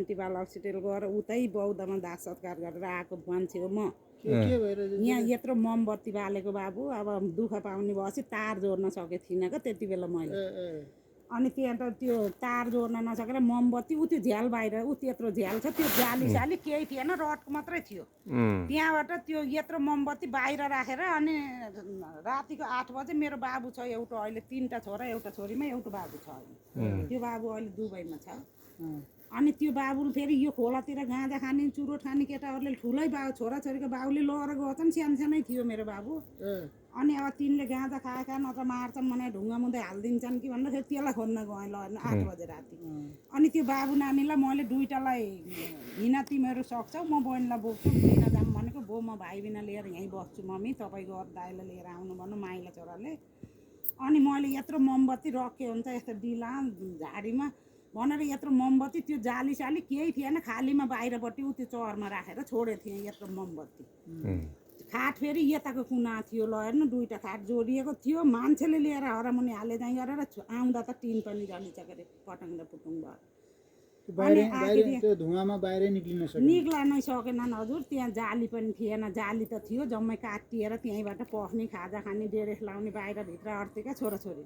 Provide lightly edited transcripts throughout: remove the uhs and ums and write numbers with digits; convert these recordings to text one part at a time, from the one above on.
शान्तिबाल hospital गएर उतै बौद्धमा दाह सत्कार गरेर आएको मान्छे हो म। यहाँ यत्रो मोमबत्ती बालेको बाबु, अब दुःख पाउने भएपछि तार जोड्न सकेको थिइनँ क्या त्यति बेला मैले। अनि त्यहाँ त त्यो तार जोड्न नसकेर मोमबत्ती ऊ त्यो झ्याल बाहिर ऊ त्यत्रो झ्याल छ, त्यो जाली साली केही थिएन, रड मात्रै थियो। त्यहाँबाट त्यो यत्रो मोमबत्ती बाहिर राखेर अनि रातिको 8 बजे मेरो बाबु छ एउटा, अहिले 3टा छोरा एउटा छोरीमा एउटा बाबु छ अहिले। त्यो बाबु अहिले दुबईमा छ। अनि त्यो बाबुले फेरि यो खोलातिर गाँजा खाने चुरोट खाने केटाहरूले ठुलै बाबु छोराछोरीको बाबुले लगेर गएछन्, सानसानै थियो मेरो बाबु। अनि अब तिनले गाँजा खाएका नत्र मार्छन् भने ढुङ्गा मुदै हालिदिन्छन् कि भनेर फेरि त्यसलाई खोज्न गएँ ल 8 बजे राति। अनि त्यो बाबु नानीलाई मैले दुईटालाई हिँड तिमीहरू सक्छौ, म बहिनीलाई बोक्छु, लिन जाऊँ भनेको बो म भाइ बिना लिएर यहीँ बस्छु मम्मी, तपाईँको दाइलाई लिएर आउनु भन्नु माइला छोराले। अनि मैले यत्रो मोमबत्ती रके हुन्छ यस्तो डिला झाडीमा भनेर यत्रो मोमबत्ती त्यो जाली साली केही थिएन, खालीमा बाहिरपट्टि ऊ त्यो चरमा राखेर छोडेको थिएँ यत्रो मोमबत्ती। खाट फेरि यताको कुना थियो ल हेर्नु, 2टा खाट जोडिएको थियो, मान्छेले लिएर हरामुनि हाले चाहिँ गरेर आउँदा त टिन पनि जलिसक्यो अरे पटङ र पुटुङ भयो। त्यो धुवामा बाहिरै निक्लन सकेनन् हजुर। त्यहाँ जाली पनि थिएन, जाली त थियो जम्मै काटिएर त्यहीँबाट पस्ने खाजा खाने ड्रेस लाउने बाहिर भित्र अड्तेका छोराछोरी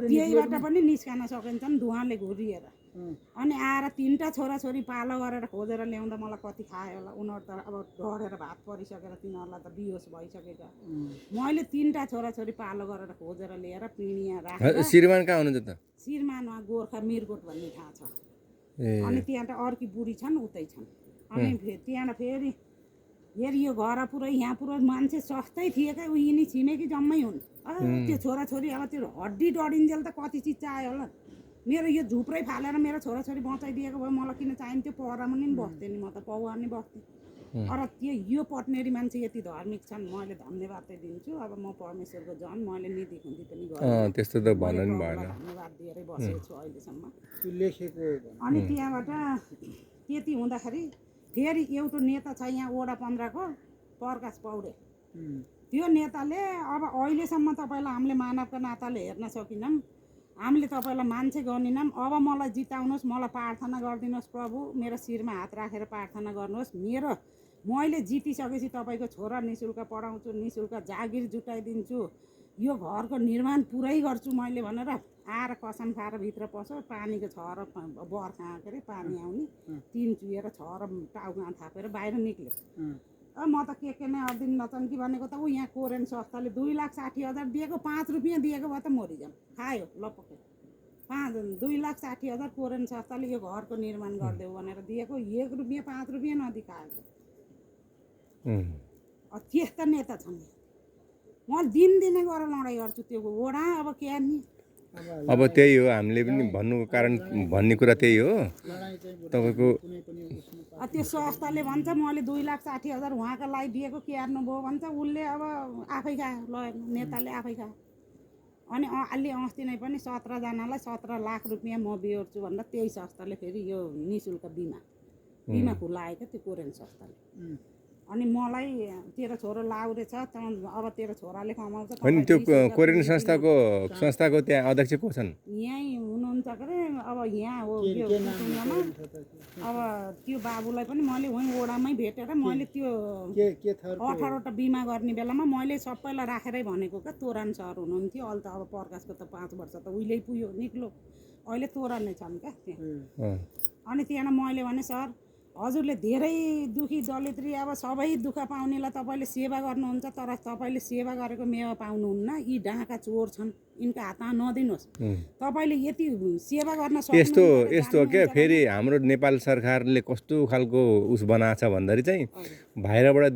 त्यहीबाट पनि निस्कन सकिन्छन् धुवाले घुरिएर। अनि आएर 3टा छोराछोरी पालो गरेर खोजेर ल्याउँदा मलाई कति खायो होला, उनीहरू त अब ढडेर भात परिसकेर तिनीहरूलाई त बिहोस भइसकेका। मैले 3टा छोराछोरी पालो गरेर खोजेर लिएर पिँढिया राखेर। श्रीमान कहाँ हुनुहुन्छ त? श्रीमान गोर्खा मिरकोट भन्ने ठाउँ छ। अनि त्यहाँ त अर्की बुढी छन् उतै छन्। अनि त्यहाँ फेरि यो घर पुरै यहाँ पुरै मान्छे सस्तै थिए क्या, यिनी छिमेकी जम्मै हुन्। त्यो छोराछोरी अब त्यो हड्डी डढिन्जेल त कति चिज चाहियो होला। मेरो यो झुप्रै फालेर मेरो छोराछोरी बचाइदिएको भए मलाई किन चाहिन्थ्यो, पहरामा नि बस्थेँ नि म त, पौवा नि बस्थेँ। तर यो पट्नेरी मान्छे यति धार्मिक छन्, मैले धन्यवाद चाहिँ दिन्छु। अब म परमेश्वरको जन, मैले निधि खुन्दी पनि गरेँ, त्यस्तो त भन्नु नि भएन, धन्यवाद दिएरै बसेको छु अहिलेसम्म लेखेको। अनि त्यहाँबाट त्यति हुँदाखेरि फेरि एउटा नेता छ यहाँ वडा 15 को प्रकाश पौडे, त्यो नेताले अब अहिलेसम्म तपाईँलाई हामीले मानवका नाताले हेर्न सकिनौँ, हामीले तपाईँलाई मान्छे गर्निनौँ, अब मलाई जिताउनुहोस्, मलाई प्रार्थना गरिदिनुहोस् प्रभु, मेरो शिरमा हात राखेर प्रार्थना गर्नुहोस्, मैले जितिसकेपछि तपाईँको छोरा निःशुल्क पढाउँछु, निःशुल्क जागिर जुटाइदिन्छु, यो घरको निर्माण पुरै गर्छु मैले भनेर आएर कसम खाएर भित्र पस्यो। पानीको छर बर्खा के अरे पानी आउने टिन चुहेर छर टाउमा थापेर बाहिर निक्ल्यो। म त के नै अर्दिन नचन् कि भनेको त ऊ यहाँ कोरेन संस्थाले 2,60,000 दिएको, 5 रुपियाँ दिएको भए त मरिजाउँ, खायो लपके। 2,60,000 कोरेन संस्थाले यो घरको निर्माण गरिदेऊ भनेर दिएको, 1 रुपियाँ 5 रुपियाँ नदिखाएको। त्यस्ता नेता छन्। म दिनदिनै गएर लडाइँ गर्छु त्यो वडा। अब के नि, अब त्यही हो हामीले पनि भन्नुको कारण, भन्ने कुरा त्यही हो तपाईँको। त्यो संस्थाले भन्छ मैले 2,60,000 उहाँको लागि दिएको, के हेर्नुभयो भन्छ उसले। अब आफै खायो ल, नेताले आफै खायो। अनि अलि अस्ति नै पनि 17 जनालाई 17 लाख रुपियाँ म बेहोर्छु भनेर त्यही संस्थाले फेरि यो निःशुल्क बिमा खुलाएको त्यो कोरेन संस्थाले। अनि मलाई तेरो छोरो लाउरे छ, अब तेरो छोराले कमाउँछ। अनि त्यो कोरियन संस्थाको त्यहाँ अध्यक्ष को छन्? यहीँ हुनुहुन्छ के अरे, अब यहाँ हो यो कुटुम्बमा। अब त्यो बाबुलाई पनि मैले वहीँ वडामै भेटेर मैले त्यो 18वटा बिमा गर्ने बेलामा मैले सबैलाई राखेरै भनेको क्या। तोरान सर हुनुहुन्थ्यो, अहिले त अब प्रकाशको त 5 वर्ष त उहिल्यै पुग्यो निक्लो, अहिले तोरान नै छन् क्या त्यहाँ। अनि त्यहाँ मैले भने सर हजुरले धेरै दुखी दलिद्री अब सबै दुःख पाउनेलाई तपाईँले सेवा गर्नुहुन्छ, तर तपाईँले सेवा गरेको मेवा पाउनुहुन्न, यी डाँका चोर छन्, यिनको हातमा नदिनुहोस्। तपाईँले यति सेवा गर्न सक्नुहुन्छ। यस्तो हो क्या, फेरि हाम्रो नेपाल सरकारले कस्तो खालको उस बनाएको छ भन्दाखेरि चाहिँ बाहिरबाट